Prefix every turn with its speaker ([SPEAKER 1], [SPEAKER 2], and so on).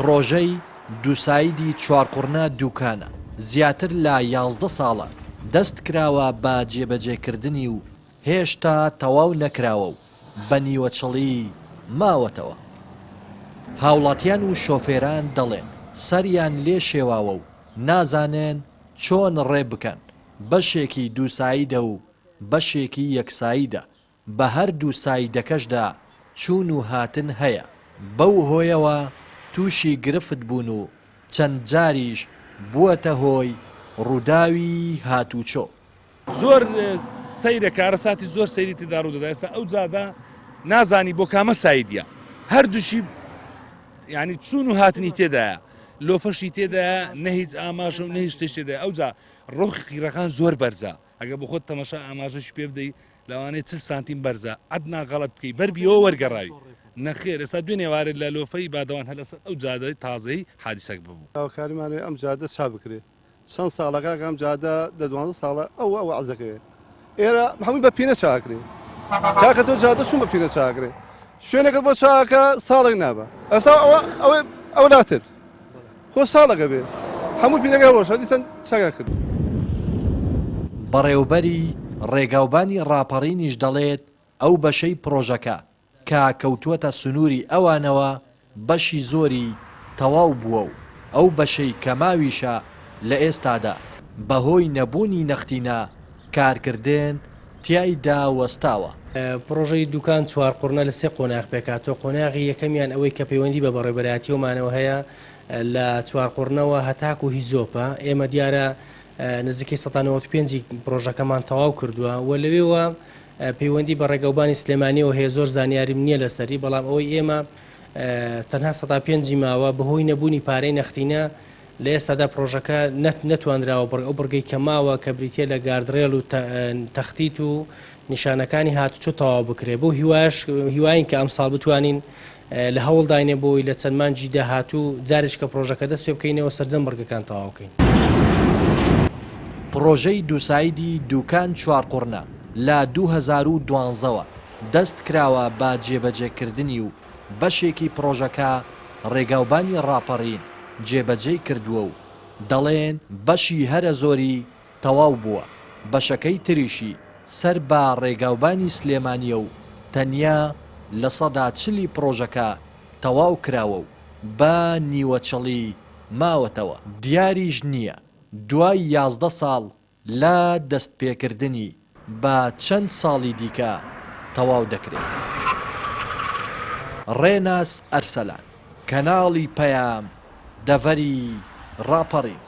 [SPEAKER 1] پڕۆژەی دووسایدی چوارقوڕنە دووکانە زیاتر لە 11 ساڵە دەست کراوە بە جێبەجێکردنی و هێشتا تەواو نەکراوە و بە نیوەچڵی ماوەتەوە. هاوڵاتیان و شۆفێران دەڵێن، سەریان لێ شێواوە و نازانن چۆن ڕێ بکەن، بەشێکی دووسایدە و بەشێکی یەکسایدە، بە هەردوو سایدەکەشدا چوون و هاتن هەیە، بەو هۆیەوە تووشی گرفت بوون و چەند جاریش بووەتە هۆی ڕووداوی هاتووچۆ.
[SPEAKER 2] زۆر سەیرە کارەساتی زۆر سەیری تێدا ڕوودەدا ئێستا ئەو جادە نازانی بۆ کامە سایدیە هەردووشی ینی چوون و هاتنی تێدایە لۆفەشی تێدایە نە هیچ ئاماژە و نە هیچ شتێک تێدایە ئەوجا ڕۆخی قیڕەکان زۆر بەرزە ئەگە بۆ خۆت تەمەشا ئاماژەشی پێ بدەی لەوانەیە 40 سانتیم بەرزە ئەدنا غەڵەت بکەی بەربیەوە وەرگەڕاوی نەخێر ئێستا دوێنێ وارێت لە لۆفەی بادەوان هەر لەسەر ئەو جادەی تازەی حادیسەک ببوو.
[SPEAKER 3] داواکاریمان هەیە ئەم جادە چاک بکرێ چەند ساڵە کاکە ئەم جادە دە دوانزە ساڵە ئەو ئەو عەزەکەیە ئێرە هەمووی بە پینە چاکرێ کاکە تۆ جادە چون بە پینە چاکرێ شوێنەکە بۆ چاکە ساڵێک نابە ئەسا ئەوە ئەوە ئەو لاتر خۆ ساڵەکە بێ هەموو پینەکە ڕۆژ دیسان چاکە کرد.
[SPEAKER 1] بەڕێوبەری ڕێگاوبانی ڕاپەڕینیش دەڵێت، ئەو بەشەی پڕۆژەکە کە کەوتووەتە سنووری ئەوانەوە بەشی زۆری تەواو بووە و ئەو بەشەی کە ماویشە لە ئێستادا بەهۆی نەبوونی نەختینە کارکردن تیایدا وەستاوە.
[SPEAKER 4] پڕۆژەی دوکان چوارقوڕنە لە سێ قۆناغ پێکهاتووە، قۆناغی یەکەمیان ئەوەی کە پەیوەندی بە بەڕێوەبەرایەتیەوەمانەوە هەیە لە چوارقوڕنەوە هەتاکو هیزۆپە، ئێمە دیارە نزیکەی 195 ی پڕۆژەکەمان تەواو کردووە و لەوێوە پەیوەندی بە ڕێگەوبانی سلێمانیەوە هەیە زۆر زانیاریم نییە لەسەری بەڵام ئەوەی ئێمە تەنها سەدا پێنجی ماوە بەهۆی نەبوونی پارەی نەختینە لە ئێستادا پرۆژەکە نەتوانراوە بڕ ئەو بڕگەی کە ماوە کە بریتە لە گاردڕێل و تەختیت و نیشانەکانی هاتوچۆ تەواو بکرێ بۆ هیواش هیواین کە ئەمساڵ بتوانین لە هەوڵداینە بۆی لە چەند مانگی داهاتوو جارێک کە پرۆژەکە دەست پێ بکەینەوە سەرجەم بڕگەکان تەواو بکەین.
[SPEAKER 1] پڕۆژەی دووسایدی دوکان چوارقوڕنە لە 2012 وە دەست کراوە بە جێبەجێکردنی و بەشێکی پڕۆژەکە ڕێگاوبانی ڕاپەڕین جێبەجێی کردووە و دەڵێن بەشی هەرە زۆری تەواو بووە، بەشەکەی تریشی سەر بە ڕێگاوبانی سلێمانییە و تەنیا 40% ی پڕۆژەکە تەواو کراوە و بە نیوەچڵی ماوەتەوە. دیاریش نییە دوای 11 ساڵ لە دەستپێکردنی بە چەند ساڵی دیکە تەواو دەکرێت. ڕێناس ئەرسەلان، کەناڵی پەیام، دەڤەری ڕاپەڕین.